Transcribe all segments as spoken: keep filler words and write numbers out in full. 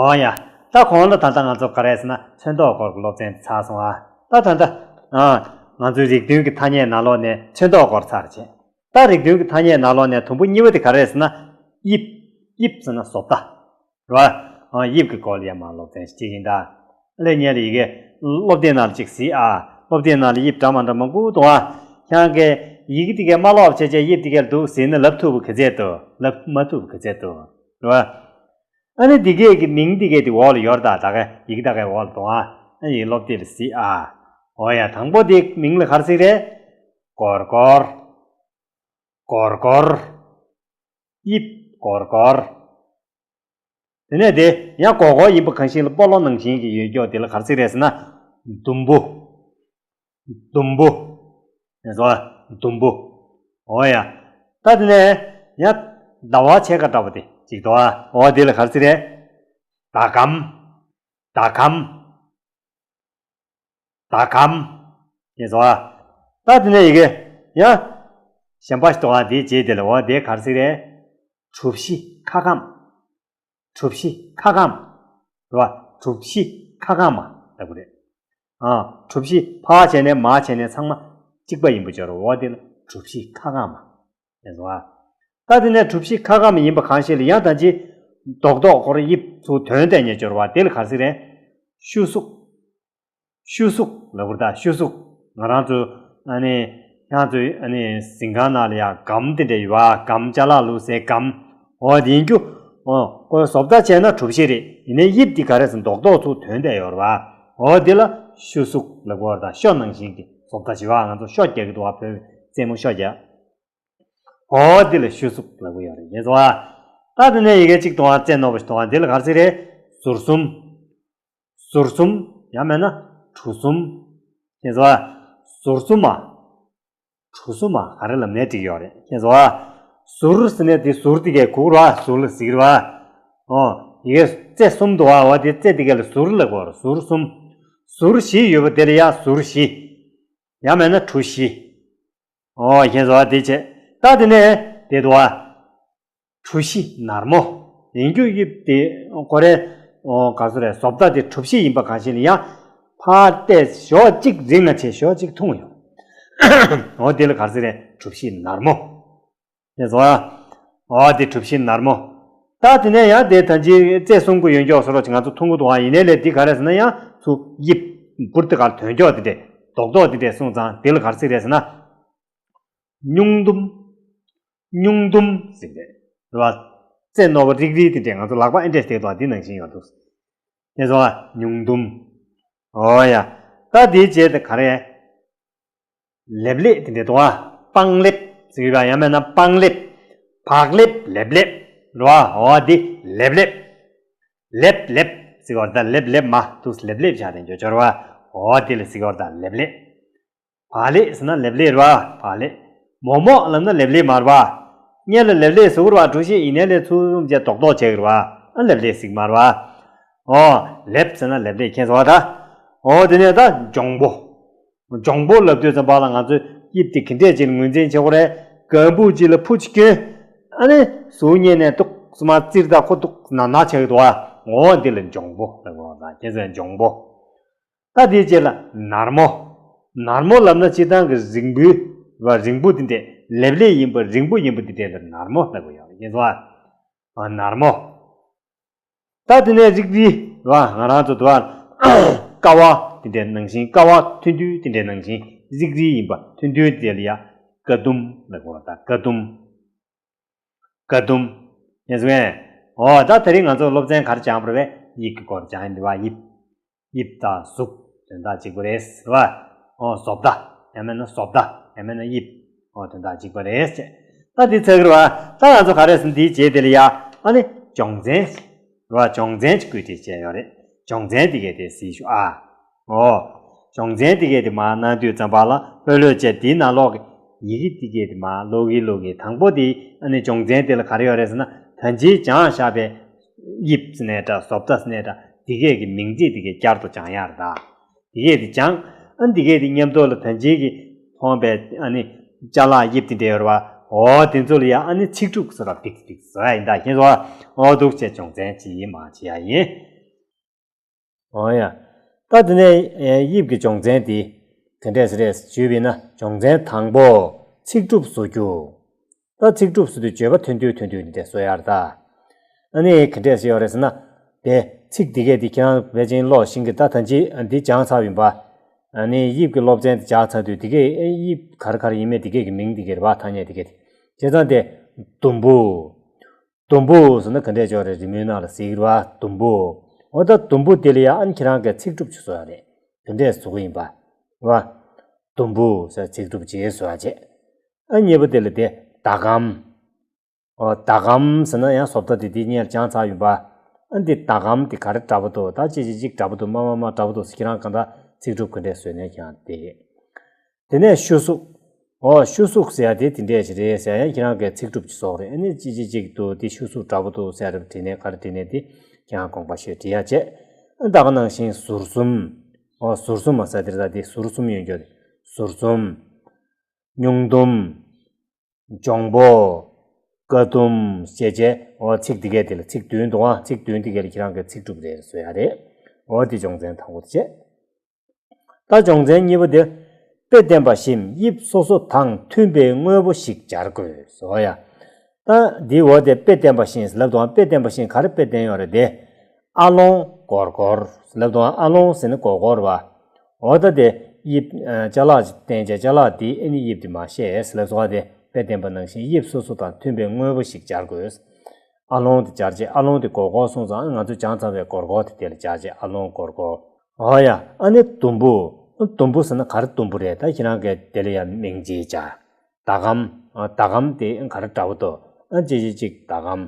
ཨོ་ཡ། ད་གོང་ལ་ད་ལྟ་ང་ཚོ་ག་རེ་ཟེར་ན་ཚོན་མདོག་སྐོར་གྱི་སློབ་ཚན་ཚར་སོང་ཨ། ད་ད་ལྟ་ཨ་ང་ཚོའི་རིགས་མཐུན་གྱི་ཐ་སྙད་ནང་ལོགས་ནས་ཚོན་མདོག་སྐོར་ཚར་བྱས། ད་རིགས་མཐུན་གྱི་ཐ་སྙད་ནང་ལོགས་ནས་དུམ་བུ་གཉིས་པ་དེ་ག་རེ་ཟེར་ན། དབྱིབས། དབྱིབས་ཟེར་ན་བཟོ་ལྟ། རེད་བ། ཨ་དབྱིབས་ཀྱི་སྐོར་ལ་ཡང་མ་སློབ་ཚན་ཞིག་ཡིན་ད། ཨ་ལས་ཉལ་ཡི་གེ་སློབ་དེབ་ནང་ལ་ཅིག་གཟིགས་ཨ། སློབ་དེབ་ནང་ལ་དབྱིབས་འདྲ་མ་འདྲ་མང་པོ་འདུག་ཨ། ཁྱེད་རང་གིས་ཡི་གེ་དེ་གས་མ་ཀློག་བྱས་བྱས་དབྱིབས་དེ་གས་འདུག་ཟེར་ན་ལབ་ཐུབ་པ་ག་ཚད་འདུག་ལབ་མ་ཐུབ་པ་ག་ཚད་འདུག་རེད་བ། ཨ་ནི་འདི་གས་ཀྱི་མིང་འདི་གས་དེ་འོག་ལ་ཡོད་རེད་ད། ད་ག་ཡི་གེ་ད་གའི་འོག་ལ་འདུག་ཨ། ཨ་ཡི་སློབ་དེབ་ལ་གཟིགས་ཨ། འོ་ཡ། དང་པོ་དེ་མིང་ལ་ག་རེ་ཟེར་རེད། སྒོར་སྒོར། སྒོར་སྒོར། དབྱིབས་སྒོར་སྒོར། དེ་ནས་དེ་ཡང་སྒོར་སྒོར་ཡིན་པ་གང་ཞིག་ལ་སྤོ་ལོ་ནང་བཞིན་གྱི་ཡོད་ཀྱོག་དེ་ལ་ག་རེ་ཟེར་རེད་ཟེར་ན། དུམ་བུ། དུམ་བུ། ཡིན་སོ། དུམ་བུ། འོ་ཡ། ད་དེ་ནས་ཡང་ཟླ་བ་ཕྱེད་ཀ་འདྲ་བ་དེ་ཅིག་འདུག་ཨ། འོ་དེ་ལ་ག་རེ་ཟེར་རེད། ཟླ་གམ། ཟླ་གམ། ཟླ་གམ། ཡིན་སོ། ད་དེ་ནས་ཡི་གེ་ཡང་གཞན་པ་ཞིག་འདུག་ཨ། དེའི་རྗེས་དེ་ལ་འོ་དེ་ག་རེ་ཟེར་རེད། གྲུ་བཞི་ཁ་སྐམ། གྲུ་བཞི་ཁ་སྐམ། རེད་བ། གྲུ་བཞི་ཁ་སྐམ་མ་ལབ་དགོས་རེད། ཨ། གྲུ་བཞི་ཕར་བྱས་ནས་མར་བྱས་ནས་ཚང་མ་གཅིག་པ་ཡིན་པ་སྦྱོར་བ། འོ་དེ་ལ་གྲུ་བཞི་ཁ་སྐམ་མ། ཡིན་སོང་ཨ། ད་དེ་ནས་གྲུ་བཞི་ཁ་སྐམ་ཡིན་པ་གང་ཞིག་ལ་ཡང་ད་ཅི་རྡོག་རྡོག་སྐོར་དབྱིབས་ཚུར་དོན་བསྡད་ནས་སྦྱོར་བ་དེ་ལ་ག་རེ་ཟེར་རེད། ཤུ་གཟུགས། ཤུ་གཟུགས་ལབ་དགོས་རེད་ད། ཤུ་གཟུགས། ང་རང་ཚོ་ཨ་ནི་ཁྱེད་ཚོའི་ཨ་ནི་གཟིམ་ཁང་ནང་ལ་ཡང་སྒམ་དེ་འདྲ་ཡོད་བ། སྒམ། ཅ་ལག་བླུགས་སའི་སྒམ། འོ་དེ་ཡིན་རྒྱུ། འོ་ཁོའི་བཟོ་ལྟ་བྱས་ན་གྲུ་བཞི་རེད། ཡིན་ནའི་དབྱིབས་དེ་ག་རེ་ཟེར་ན་རྡོག་རྡོག་ཚུར་དོན་བསྡད་ཡོད་རེད་བ། འོ་དེ་ལ་ཤུ་གཟུགས་ལབ་དགོས་རེད་ད། ཤོ་ནང་བཞིན་གྱི་བཟོ་ལྟ་བྱེད་བ། ང་ཚོ་ཤོ་རྒྱག་གི་འདུག་བ། བོད་རྩེད་མོ་ཤོ་རྒྱག་འོ་དེ་ལ་ཤུ་གཟུགས་ལབ་ཀྱི་ཡོད་རེད། ཡིན་སོང་ཨ། ད་དེ་ནས་ཡི་གེ་གཅིག་འདུག་ཨ། རྩེ་རྣོ་པོ་ཞིག་འདུག་ཨ། འདི་ལ་ག་རེ་ཟེར་རེད། ཟུར་གསུམ། ཟུར་གསུམ། ཡང་མིན་ན་གྲུ་གསུམ། ཡིན་སོང་ཨ། ཟུར་གསུམ་མ། གྲུ་གསུམ་མ་ག་རེ་ལབ་ནའི་འགྲིག་ཡོད་རེད། ཡིན་སོང་ཨ། ཟུར་ཟེར་ནས་དེ་ཟུར་དེ་གས་གུག་ར་ཟུར་ལ་ཟེར་གི་རེད་བ། འོ། ཡི་གེ་རྩེ་གསུམ་འདུག་ཨ། འོ་དེ་རྩེ་དེ་གས་ལ་ཟུར་ལབ་དགོས་རེད། ཟུར་གསུམ། ཟུར་བཞི་ཡོད་པ་དེ་ལ་ཡང་ཟུར་བཞི། ཡང་མིན་ན་གྲུ་བཞི། ཨོ་ཡིན་སོང་བ། དེ་བྱས། ད་དེ་ནས་དེ་འདུག་བ། གྲུ་བཞི་ནར་མོ། ཡིན་རྒྱུ་དབྱིབས་དེ་ཁོ་རེ་ཨོ་ག་སུ་རེ་བཟོ་ལྟ་དེ་གྲུ་བཞི་ཡིན་པ་གང་ཞིག་ལ་ཡང་ཕར་བལྟས་ཞོག་གཅིག་རིང་ང་བྱས་ཞོག་གཅིག་ཐུང་ཡོང་། ཨོ་དེ་ལ་ག་སུ་རེ་གྲུ་བཞི་ནར་མོ། ཡིན་སོང་བ། ཨོ་དེ་གྲུ་བཞི་ནར་མོ། ད་དེ་ནས་ཡང་དེ་ད་ཅི་རྩེ་གསུམ་གུ་ཡོད་ཀྱོག་སོ་རོ་ཅིག་ང་ཚོ་ཐུང་གུ་འདུག་བ། ཡིན་ནའི་ལས་དེ་ག་རེ་ཟེར་ན་ཡང་ཚུར་དབྱིབས་འབུར་དེ་གར་དོན་ཀྱོག་དེ་འདྲས་རྡོག་རྡོག་དེ་འདྲས་སོང་ཙང་དེ་ལ་ག་རེ་ཟེར་རེད་ཟེར་ན། སྨྱུང་དུམ། སྨྱུང་དུམ་ཟེར་རེད། རེད་བ། རྩེ་རྣོ་བ་རིག་རིག་དེ་འདྲས་ང་ཚོ་ལག་པ་ཨེ་འདྲས་བཏེགས་འདུག་བ། འདི་ནང་བཞིན་ཡོད་འདུག་དེ་ཚོ་བ་སྨྱུང་དུམ། ཨོ་ཡ། ད་དེའི་རྗེས་དེ་ག་རེ། ལེབ་ལེབ་དེ་འདྲས་འདུག་བ། སྤང་ལེབ་ཟེར་གྱི་བ། ཡང་མིན་ན་སྤང་ལེབ། བག་ལེབ། ལེབ་ལེབ། རེད་བ། ཨོ་དེ་ལེབ་ལེབ། ལེབ་ལེབ་ཟེར་གྱི་བ། ད་ལེབ་ལེབ་མ་འདུག་ལེབ་ལེབ་བྱ་དེ་འཇོ་འཇོ་རེད་བ། ཨོ་དེ་ལ་ཟེར་གྱི་བ། ད་ལེབ་ལེབ། བག་ལེབ་ཟེར་ན་ལེབ་ལེབ་རེད་བ། བག་ལེབ། མོག་མོག་ལབ་ན་ལེབ་ལེབ་མ་རེད་བ། སྔོན་ལ་ལེབ་ལེབ་ཟེར་གྱི་རེད་བ། གྲུ་བཞི་ཡིན་ནའི་ལས་ཚུར་རུམ་བྱས་རྡོག་རྡོག་བྱས་ཀྱི་རེད་བ། ཨ་ལེབ་ལེབ་ཟེར་གྱི་མ་རེད་བ། ཨོ། ལེབ་ཟེར་ན་ལེབ་ལེབ་མཁྱེན་སོང་བ་ད། ཨོ་དེ་ནས་ད་འཇོང་པོ། འཇོང་པོ་ལབ་དུས་ཙམ་པ་ལ་ང་ཚོས་དབྱིབས་དེ་ག་འདྲས་ཅིག་ལ་ངོས་འཛིན་བྱེད་དགོས་རེད། སྒམ་པོ་གཅིག་ལ་ཕུ་གཅིག་གྱོན། ཨ་ནི་གཟུགས་བརྙན་ནས་ཏོག་ཙམ་བཙིར་ད་ཁོ་ཏོག་ཙམ་ནར་ནར་ཆགས་ཀྱི་འདུག་བ། ཨོ་འདི་ལ་འཇོང་པོ་ལབ་དགོས་རེད། མཁྱེན་སོང་། འཇོང་པོ། ད་དེའི་རྗེས་ལ་ནར་མོ། ནར་མོ་ལབ་ན་སྤྱིར་བཏང་གི་རིང་པོའི་རིང་པོ་དེ་འདྲས་ལེབ་ལེབ་ཡིན་པ་རིང་པོ་ཡིན་པ་དེ་འདྲས་ལ་ནར་མོ་ལབ་ཀྱི་ཡོད་རེད། མཁྱེན་སོང་ཨ། ནར་མོ། ད་དེ་ནས་རིག་རིག་རེད་བ། ང་རང་ཚོ་དུ་བ་ཀ་བ་དེ་འདྲས་ནང་བཞིན། ཀ་བ་ཐུང་ཐུང་དེ་འདྲས་ནང་བཞིན་རིག་རིག་ཡིན་པ་ཐུང་ཐུང་དེ་ལ་ཡ་ཀ་དུམ་ལབ་དགོས་རེད། ད་ཀ་དུམ། ཀ་དུམ། ཡིན་སོང་ངས། འོ་ད་དེ་རིང་ང་ཚོ་སློབ་ཚན་ག་རེ་སྦྱངས་པ་རེད་པས། དབྱིབས་ཀྱི་སྐོར་སྦྱངས་ཡིན་པ། དབྱིབས། དབྱིབས་དང་གཟུགས་དོན་དག་གཅིག་པ་རེད་ཟེར་བ། འོ་བཟོ་ལྟ། ཡང་མིན་ན་བཟོ་ལྟ། ཡང་མིན་ན་དབྱིབས། འོ་དོན་དག་གཅིག་པ་རེད་ཟེར། ད་འདི་ཚར་གི་རེད་བ། ད་ང་ཚོ་ག་རེ་ཟེར་ན་འདིའི་རྗེས་དེ་ལ་ཡ་ཨ་ནི་སྦྱོང་ཚན་རེད་བ། སྦྱོང་ཚན་གྱི་བཀོད་སྒྲིག་བྱས་ཡོད་རེད། སྦྱོང་ཚན་འདི་གས་དེ་གཟིགས་ཤོག་ཨ། འོ། སྦྱོང་ཚན་འདི་གས་དེ་མར་གནང་དུས་ཙམ་པ་ལ་ལྷོད་ལྷོད་བྱས་དེའི་ནང་ལོགས་ཀྱི་ཡི་གེ་འདི་གས་དེ་མར་ཀློག་གིན་ཀློག་གིན། དང་པོ་དེ་ཨ་ནི་སྦྱོང་ཚན་དེ་ལ་ག་རེ་ཡོད་རེད་ཟེར་ན། ད་ཅི་སྦྱངས་བཞག་པའི་དབྱིབས་ཟེར་ནའི་འདྲ། བཟོ་ལྟ་ཟེར་ནའི་འདྲ། འདི་གས་ཀྱི་མིང་ཚིག་འདི་གས་བསྐྱར་དུ་སྦྱང་ཡག་རེད་ད། འདི་གས་དེ་སྦྱངས། ཨ་འདི་གས་དེ་མཉམ་དུ་ལ་ད་ཅི་གི་མཐོང་པའི་ཨ་ནི་ཅ་ལག་དབྱིབས་དེ་འདྲ་ཡོད་རེད་བ། འོ་དེ་ཚོ་ལ་ཡ་ཨ་ནི་ཚིག་འབྲུ་སོགས་ལ་ཏིག་ཏིག་བཟོ་ཡ་ཡིན་ད། མཁྱེན་སོང་བ། འོ་འདུག་བྱས་སྦྱོང་ཚན་ཅིག་མར་བྱེད་ཡ་ཡིན། འོ་ཡ། ད་དེ་ནས་དབྱིབས་ཀྱི་སྦྱོང་ཚན་དེ་ག་འདྲས་རེད་ཞུས་པ་ཡིན་ན། སྦྱོང་ཚན་དང་པོ། ཚིག་གྲུབ་བཟོ་རྒྱུ། ད་ཚིག་གྲུབ་བཟོ་དུས་བརྗོད་པ་ཐོན་དུས་ཐོན་དུས་འདི་འདྲས་བཟོ་ཡ་རེད་ད། ཨ་ནི་ག་འདྲས་ཡོད་རེད་ཟེར་ན། དེ་ཚིག་འདི་གས་འདི་ཁྱེད་རང་ཕལ་ཆེར་ཀློག་ཤེས་ཀྱི། ད་ད་ཅི་འདི་སྦྱངས་ཚར་ཡིན་པ། ཨ་ནི་དབྱིབས་ཀྱི་སློབ་ཚན་དེ་སྦྱངས་ཚར་དུས་འདི་གས་དབྱིབས་ག་རེ་ག་རེ་ཡིན་མིན་འདི་གས་ཀྱི་མིང་འདི་གས་རེད་པ། ཐ་སྙད་འདི་གས་དེ། བྱས་ཙང་དེ་དུམ་བུ། དུམ་བུ་ཟེར་ན་ག་འདྲས་ཅིག་རེད། རི་མོའི་ནང་ལ་གཟིགས་རེད་པ། དུམ་བུ། འོ་ད་དུམ་བུ་དེ་ལ་ཡ་ཨ་ནི་ཁྱེད་རང་གིས་ཚིག་གྲུབ་ཅིག་བཟོ་ཡ་རེད། ག་འདྲས་བཟོ་གི་ཡིན་པ། རེད་པ། དུམ་བུ་ཟེར་ཚིག་གྲུབ་ཅིག་བཟོ་ཡ་བྱས། ཨ་གཉིས་པ་དེ་ལ་དེ་ཟླ་གམ། འོ་ཟླ་གམ་ཟེར་ན་ཡང་བཟོ་ལྟ་དེ་དེ་སྔོན་ལ་སྦྱངས་ཚར་ཡིན་པ། ཨ་འདི་ཟླ་གམ་དེ་ག་རེ་འདྲ་པོ་འདུག་ད་ཅི་ཅི་ཅིག་འདྲ་པོ་འདུག་མ་མ་མ་འདྲ་པོ་འདུག་ཟེར། ཁྱེད་རང་གང་ལྟར་ཚིག་གྲུབ་ག་འདྲས་བཟོས་ནས་ཀྱང་དེ། དེ་ནས་ཤུ་གཟུགས། འོ་ཤུ་གཟུགས་ཟེར་ཡ་དེ་དེ་འདྲས་ཞིག་རེད་ཟེར་ཡ་ཡང་ཁྱེད་རང་གིས་ཚིག་གྲུབ་ཅིག་བཟོ་དགོས་རེད། ཨ་ནི་ཅི་ཅི་ཅིག་འདུག་དེ་ཤུ་གཟུགས་འདྲ་པོ་འདུག་ཟེར་ཡ་རེད། བྲིས་ནས་ག་རེ་བྲིས་ནས་དེ་ཁྱེད་རང་དགོངས་པ་བཞེས་བྲིས་ཡ་བྱས། ཨ་ད་ག་ནང་བཞིན་ཟུར་གསུམ། འོ་ཟུར་གསུམ་མ་ཟེར་དེ་རེད། ད་དེ་ཟུར་གསུམ་ཡོད་རྒྱུ་རེད། ཟུར་གསུམ། སྨྱུང་དུམ། འཇོང་པོ། ཀ་དུམ་ཞེས་བྱས། འོ་ཚིག་འདི་གས་དེ་ལ་ཚིག་བདུན་འདུག་ཨ། ཚིག་བདུན་འདི་གས་ལ་ཁྱེད་རང་གིས་ཚིག་གྲུབ་རེ་རེ་བཟོ་ཡ་རེད། འོ་དེ་སྦྱོང་ཚན་དང་པོ་དེ་བྱས། ད་སྦྱོང་ཚན་གཉིས་པ་དེ། དཔེ་བསྟན་པ་བཞིན་དབྱིབས་སོ་སོ་དང་མཐུན་པའི་དངོས་པོ་ཞིག་སྦྱར་དགོས་སོ་ཡ། ད་འདི་འོ་དེ་དཔེ་བསྟན་པ་བཞིན་ལབ་དུས་དཔེ་བསྟན་པ་བཞིན་ག་རེ་དཔེ་བསྟན་ཡོད་རེད་དེ། ཨ་ལོང་སྒོར་སྒོར་ལབ་དུས་ཨ་ལོང་ཟེར་ན་སྒོར་སྒོར་བ། འོ་ད་དེ་དབྱིབས་ཅ་ལག་ཅིག་བསྟན་བྱས། ཅ་ལག་འདི་ཨ་ནི་དབྱིབས་དེ་མ་ཤེས་ལབ་སོང་བ། དེ་དཔེ་བསྟན་པ་ནང་བཞིན་དབྱིབས་སོ་སོ་དང་མཐུན་པའི་དངོས་པོ་ཞིག་སྦྱར་དགོས། ཨ་ལོང་དེ་སྦྱར་བྱས། ཨ་ལོང་དེ་སྒོར་སྒོར་སོང་ཙང་ང་ཚོས་སྦྱངས་ཚར་བའི་སྒོར་སྒོར་དེ་དེ་ལ་སྦྱར་བྱས། ཨ་ལོང་སྒོར་སྒོར། འོ་ཡ། ཨ་ནི་དུམ་བུ། དུམ་བུ་ཟེར་ན་ག་རེ་དུམ་བུ་རེད། ད་ཁྱེད་རང་གིས་དེ་ལ་ཡང་མིང་ཅིག་བྱ། ཟླ་གམ། ཟླ་གམ་དེ་ག་རེ་འདྲ་པོ་འདུག་ཨ་ཅི་ཅི་ཅིག་ཟླ་གམ།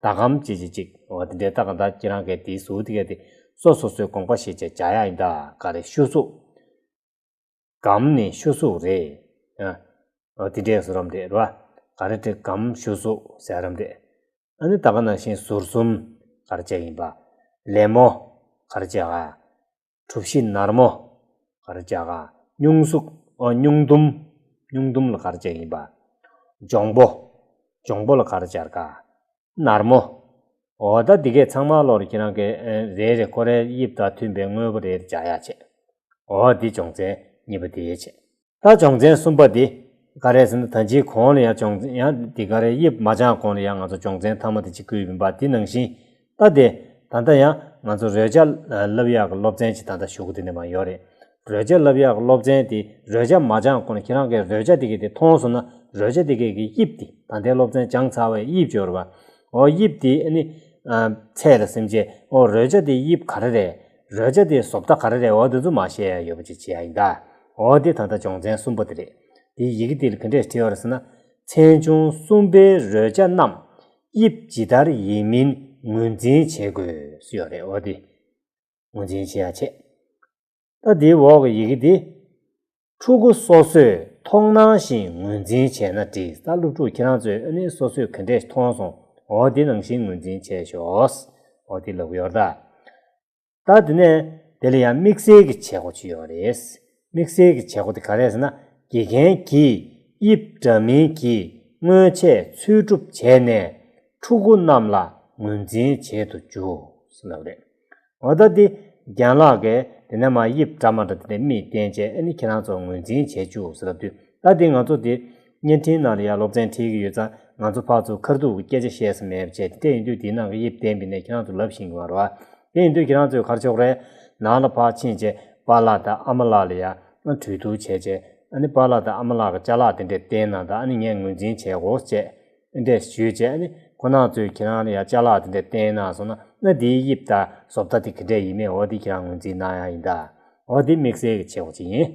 ཟླ་གམ་ཅི་ཅི་ཅིག་འོ་དེ་འདྲའི་ད་ག་ད་ཁྱེད་རང་གིས་དེའི་གཟུགས་དེ་གས་དེ་སོ་སོ་སོའི་དགོངས་པ་བཞེས་བྱས་སྦྱར་ཡ་ཡིན་ད། ག་རེ་ཤུ་གཟུགས། གམ་ནི་ཤུ་གཟུགས་རེད། ཨ། འོ་དེ་འདྲས་བཟོ་རམ་རེད་ར། ག་རེ་དེ་གམ་ཤུ་གཟུགས་ཟེར་རམ་རེད། ཨ་ནི་ད་ག་ནང་བཞིན་ཟུར་གསུམ་ག་རེ་བྱས་ཡིན་པ། ལེབ་མོ་ག་རེ་བྱས་ག་གྲུ་བཞི་ནར་མོ་ག་རེ་བྱས་ག་སྨྱུང་གཟུགས། ཨོ་སྨྱུང་དུམ། སྨྱུང་དུམ་ལ་ག་རེ་བྱས་ཡིན་པ། འཇོང་པོ། འཇོང་པོ་ལ་ག་རེ་སྦྱར་ག་ནར་མོ། འོ་ད་འདི་གས་ཚང་མ་ལོར་ཁྱེད་རང་གིས་ཨེ་རེ་རེ་ཁོ་རའི་དབྱིབས་དང་མཐུན་པའི་དངོས་པོ་རེ་རེ་སྦྱར་ཡ་བྱས། འོ་འདི་སྦྱོང་ཚན་གཉིས་པ་དེ་བྱས། ད་སྦྱོང་ཚན་གསུམ་པ་འདི་ག་རེ་ཟེར་ན། ད་ཅིའི་གོང་ལ་ཡང་སྦྱོང་ཚན་ཡང་འདི་ག་རེ་དབྱིབས་མ་སྦྱངས་གོང་ལ་ཡང་ང་ཚོ་སྦྱོང་ཚན་མཐའ་མ་དེ་གཅིག་བསྐུལ་ཡིན་པ་འདི་ནང་བཞིན། ད་དེ་ད་ལྟ་ཡང་ང་ཚོ་རོལ་ཆ་བསླབ་ཡག་གི་སློབ་ཚན་ཅིག་ད་ལྟ་གཞུག་གུ་དེ་ནས་མར་ཡོད་རེད། རོལ་ཆ་བསླབ་ཡག་གི་སློབ་ཚན་དེ་རོལ་ཆ་མ་སྦྱངས་གོང་ལ་ཁྱེད་རང་གིས་རོལ་ཆ་དེ་གས་དེ་མཐོང་སོང་ན། རོལ་ཆ་དེ་གས་ཀྱི་དབྱིབས་དེ། ད་ལྟའི་སློབ་ཚན་སྦྱངས་ཚར་བའི་དབྱིབས་ཅིག་ཡོད་རེད་པ། འོ་དབྱིབས་དེ་ཨ་ནི་ཚད་ལ་སེམས་བྱས། འོ་རོལ་ཆ་དེའི་དབྱིབས་ག་རེ་རེད། རོལ་ཆ་དེའི་བཟོ་ལྟ་ག་རེ་རེད། འོ་དེ་ཚོ་མར་ཤེས་ཡ་ཡོད་པ་ཅིག་བྱེད་ཡ་ཡིན་ད། འོ་དེ་ད་ལྟ་སྦྱོང་ཚན་གསུམ་པ་དེ་རེད། དེའི་ཡི་གེ་དེ་ལ་ག་འདྲས་བྲིས་ཡོད་རེད་ཟེར་ན། ཚན་ཆུང་གསུམ་པའི་རོལ་ཆ་རྣམས་དབྱིབས་ཇི་ལྟར་ཡིན་མིན་ངོས་འཛིན་བྱེད་དགོས་ཟེར་ཡོད་རེད། འོ་དེ་ངོས་འཛིན་བྱེད་ཡ་བྱེད། ད་དེའི་འོག་གི་ཡི་གེ་འདི། ཕྲུ་གུ་སོ་སོས་མཐོང་སྣང་བཞིན་ངོས་འཛིན་བྱས་ན་འགྲིག་ད་སློབ་ཕྲུག་ཁྱེད་རང་ཚོས་ཨ་ནི་སོ་སོས་ག་འདྲས་མཐོང་སོང་། འོ་དེ་ནང་བཞིན་ངོས་འཛིན་བྱས་ཤོག་འོ་དེ་ལབ་ཀྱི་ཡོད་རེད་ད། ད་དེ་ནས་དེ་ལ་ཡང་དམིགས་བསལ་གྱི་བྱེད་སྒོ་ཅིག་ཡོད་རེད། དམིགས་བསལ་གྱི་བྱེད་སྒོ་དེ་ག་རེ་རེད་ཟེར་ན། དགེ་རྒན་གྱིས་དབྱིབས་འདྲ་མིན་གྱི་དངོས་ཆས་འཚོལ་སྒྲུབ་བྱས་ནས། ཕྲུ་གུ་རྣམས་ལ་ངོས་འཛིན་བྱེད་དུ་འཇུག་ཟེར་ལབ་རེད། འོ་ད་འདི་རྒན་ལགས་ཀྱིས་དེ་ནས་མར་དབྱིབས་འདྲ་མ་འདྲ་དེ་འདྲ་མིག་བསྟན་བྱས། ཨ་ནི་ཁྱེད་རང་ཚོ་ངོས་འཛིན་བྱེད་བཅུག་ཟེར་ལབ་དུས། ད་འདི་ང་ཚོ་འདི་བརྙན་འཕྲིན་ནང་ལ་ཡང་སློབ་ཚན་ཁྲིད་ཀྱི་ཡོད་ཙང་། ང་ཚོ་ཕར་ཚུར་ཁ་ཐུག་གི་སྐད་ཆ་བཤད་ས་མེད་པ་བྱས། དེ་འདྲ་ཡིན་དུས་དེའི་ནང་གི་དབྱིབས་བསྟན་པ་ཡིན་ནའི་ཁྱེད་རང་ཚོ་ལབ་ཤེས་ཀྱི་མ་རེད་པ། དེ་ཡིན་དུས་ཁྱེད་རང་ཚོས་ག་རེ་བྱེད་དགོས་རེད། ནང་ལ་ཕར་ཕྱིན་བྱས་པཱ་ལགས་དང་ཨ་མ་ལགས་ལ་ཡང་གྲོས་བསྡུར་བྱས་བྱས། ཨ་ནི་པཱ་ལགས་དང་ཨ་མ་ལགས་ཀྱིས་ཅ་ལག་དེ་འདྲ་བསྟན་གནང་དང་། ཨ་ནི་ངས་ངོས་འཛིན་བྱེད་དགོས་བྱས། འདི་འདྲས་ཞུས་བྱས། ཨ་ནི་ཁོང་རྣམ་ཚོས་ཁྱེད་རང་ལ་ཡང་ཅ་ལག་དེ་འདྲས་བསྟན་གནང་སོང་ན། ཨ་ནི་དེའི་དབྱིབས་དང་བཟོ་ལྟ་དེ་ག་འདྲས་ཡིན་མིན་འོ་དེ་ཁྱེད་རང་ངོས་འཛིན་གནང་ཡ་ཡིན་ད། འོ་དེ་དམིགས་བསལ་གྱི་བྱེད་སྒོ་ཅིག་ཡིན།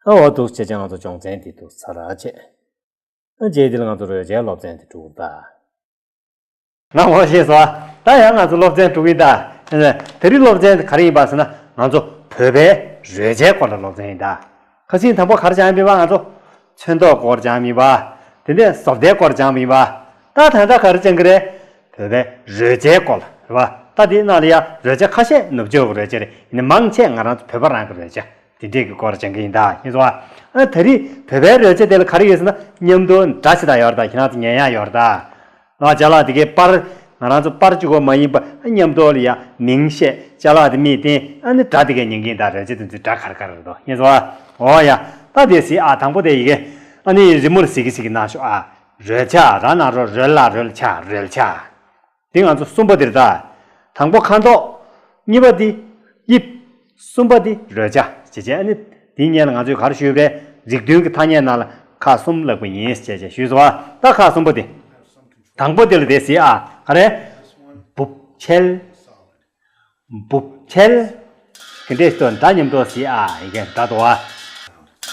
ཨ་འོ་འདུག་བྱས་བྱས་ང་ཚོ་སྦྱོང་ཚན་དེ་འདུག་ཚར་བྱས། ཨ་རྗེས་དེ་ལ་ང་ཚོ་རོལ་ཆའི་སློབ་ཚན་དེ་འགྲུབ་ད། ང་ངོ་ཤེས་སོང་། ད་ཡང་ང་ཚོ་སློབ་ཚན་དྲུག་ཡིན་ད། དེ་རིང་སློབ་ཚན་དེ་ག་རེ་ཡིན་པ་ཟེར་ན། ང་ཚོ་བོད་པའི་རོལ་ཆའི་སྐོར་ལ་སློབ་ཚན་ཡིན་ད། ཁ་སང་དང་པོ་ག་རེ་སྦྱངས་ཡིན་པ། ང་ཚོ་ཚོན་མདོག་སྐོར་སྦྱངས་ཡིན་པ། དེ་ནས་བཟོ་ལྟའི་སྐོར་སྦྱངས་ཡིན་པ། ད་ད་ལྟ་ག་རེ་སྦྱང་གི་རེད། བོད་པའི་རོལ་ཆའི་སྐོར་ལ་རེད་པ། ད་དེའི་ནང་ལ་ཡང་རོལ་ཆ་ཁ་ཤས་ནུབ་ཕྱོགས་ཀྱི་རོལ་ཆ་རེད། ཡིན་ནའི་མང་ཆེ་ང་རང་ཚོ་བོད་པ་རང་གི་རོལ་ཆ་དེ་འདྲས་ཀྱི་སྐོར་སྦྱང་གི་ཡིན་ད། ཡིན་སོང་ཨ། ཨ་དེ་རིང་བོད་པའི་རོལ་ཆ་དེ་ལ་ག་རེ་ཡོད་ཟེར་ན། མཉམ་དུ་སྒྲ་ཆེ་ད་ཡོད་རེད་ད། ཁྱེད་རང་ཚོ་ཉན་ཡག་ཡོད་རེད་ད། ང་ཅ་ལག་དེ་གའི་པར་ ང་རང་ཚོ་པར་གཅིག་པོ་མ་ཡིན་པ་མཉམ་དུ་ལ་ཡ་མིང་བཤད། ཅ་ལག་དེ་མིང་བསྟན། ཨ་ནི་སྒྲ་དེ་གས་ཉན་གིན་ད་རོལ་ཆ་དེ་ཚོའི་སྒྲ་ག་རེ་ག་རེ་རེད་དོ། ཡིན་སོང་ཨ། འོ་ཡ། ད་དེ་གཟིགས་ཨ། དང་པོ་དེ་ཡི་གེ་ཨ་ནི་རི་མོར་གཟིགས་ཀྱི་གཟིགས་ཀྱི་ན་ཤོག་ཨ། རོལ་ཆ། ར་ན་རོ་རོལ་ལ་རོལ་ཆ། རོལ་ཆ། དེ་ང་ཚོ་གསུམ་པ་དེ་རེད་ད། དང་པོ་ཁ་མདོག་གཉིས་པ་དེ་དབྱིབས། གསུམ་པ་དེ་རོལ་ཆ་བྱས་བྱས། ཨ་ནི་དེའི་སྔོན་ལ་ང་ཚོས་ག་རེ་ཞུས་པ་རེད། རིགས་མཐུན་གྱི་ཐ་སྙད་ནང་ལ་ཁག་གསུམ་ལབ་པ་ཡིན་བྱས་བྱས་ཞུས་སོང་ཨ། ད་ཁག་གསུམ་པ་དེ། དང་པོ་དེ་ལ་དེ་གཟིགས་ཨ། ག་རེ། འབུབ་ཆལ། འབུབ་ཆལ། དེ་འདྲས་སོ་སྒྲ་མཉམ་དུ་གཟིགས་ཨ། ཡི་གེ་འདྲ་འདུག་ཨ།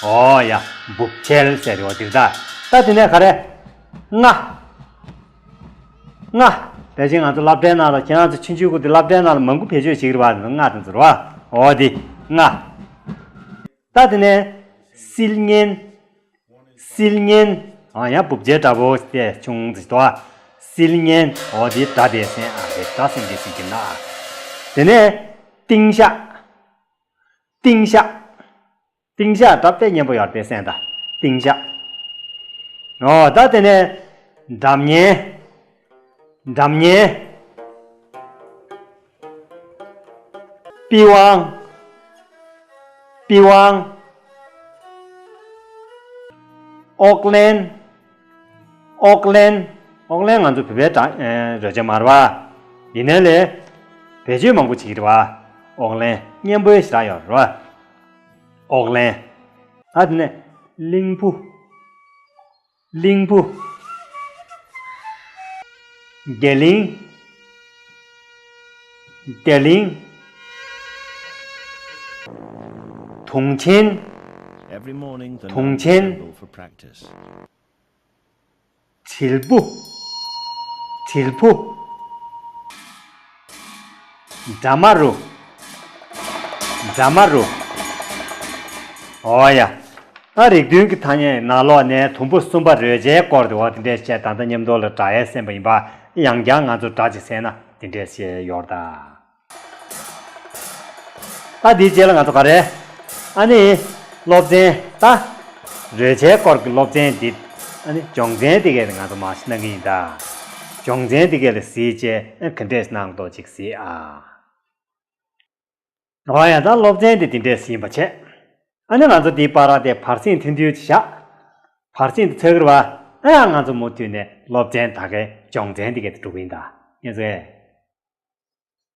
འོ་ཡ། འབུབ་ཆལ་ཟེར་རེད་བ། དེ་ད། ད་དེ་ནས་ག་རེ། རྔ། རྔ། དེ་བཞིན་ང་ཚོ་སློབ་གྲྭའི་ནང་ལ་ཁྱེད་རང་ཚོ་ཆུང་ཆུང་གུ་དེ་སློབ་གྲྭའི་ནང་ལ་མང་པོ་བེད་སྤྱོད་བྱེད་ཀྱི་རེད་བ། རྔ་དེ་ཚོ་རེད་བ། འོ་དེ། རྔ། ད་དེ་ནས་སིལ་སྙན། སིལ་སྙན། ཨ་ཡང་འབུབ་ཆལ་འདྲ་པོ་དེ་ཆུང་ཙི་དོ། སིལ་སྙན། འོ་དེ་སྒྲ་དེ་གསན་ཨ། དེ་སྒྲ་གསན་གྱི་ཟིན་གྱི་ན། དེ་ནས་ཏིང་ཤག་ཏིང་ཤག་ཏིང་ཤག་སྒྲ་དཔེ་སྙན་པོ་ཡོད་རེད། དེ་གསན་ད། ཏིང་ཤག་འོ་ད་དེ་ནས་སྒྲ་སྙན། སྒྲ་སྙན། པི་ཝང་། པི་ཝང་། ཨོག་ལན། ཨོག་ལན། ཨོག་ལན་ང་ཚོ་བོད་པའི་སྒྲ་ཨེ་རོལ་ཆ་མ་རེད་བ། ཡིན་ནའི་ལས་བེད་སྤྱོད་མང་པོ་བྱེད་ཀྱི་རེད་བ། ཨོག་ལན་སྙན་པོའི་ཞེ་དྲག་ཡོད་རེད་བ། ཨོག་ལན། ད་དེ་ནས་གླིང་བུ། གླིང་བུ། རྒྱ་གླིང་། རྒྱ་གླིང་། དུང་ཆེན། Every morning, the དུང་ཆེན། Nuns assemble for practice. དྲིལ་བུ། དྲིལ་བུ། དྲ་མ་རུ། དྲ་མ་རུ། འོ་ཡ། ཨ་རིགས་མཐུན་གྱི་ཐ་སྙད་ནང་ལོགས་ནས་དུམ་བུ་གསུམ་པ་རོལ་ཆའི་སྐོར་དུ་འོ་དེ་འདྲས་བཤད། ད་ལྟ་མཉམ་དུ་ལ་སྒྲ་ཡང་གསན་པ་ཡིན་པ། ཡང་བསྐྱར་ང་ཚོ་སྒྲ་ཅིག་གསན་ན་དེ་འདྲས་བཤད་ཡོད་རེད་ད། ད་དེའི་རྗེས་ལ་ང་ཚོ་ག་རེ། ཨ་ནི་སློབ་ཚན་ད། རོལ་ཆའི་སྐོར་གྱི་སློབ་ཚན་འདི། ཨ་ནི་སྦྱོང་ཚན་དེ་གས་ང་ཚོ་མར་གནང་གི་ཡིན་ད། སྦྱོང་ཚན་དེ་གས་ལ་གཟིགས་བྱས་ཨ་ག་འདྲས་གནང་འདུག་ཅིག་གཟིགས་ཨ། འོ་ཡ། ད་སློབ་ཚན་དེ་དེ་འདྲས་ཟིན་པ་བྱས། ཨ་ནི་ང་ཚོ་འདིའི་བར་དེ་བར་གསེང་ཐུང་ཐུང་ཅིག་བཞག་བར་གསེང་དེ་ཚར་གི་རེད་བ། ཨ་ཡ། ང་ཚོ་མུ་མཐུད་ནས་སློབ་ཚན་ད་གའི་སྦྱོང་ཚན་དེ་གའི་དེ་འགྲོ་གི་ཡིན་ད། ཡིན་ཟེ།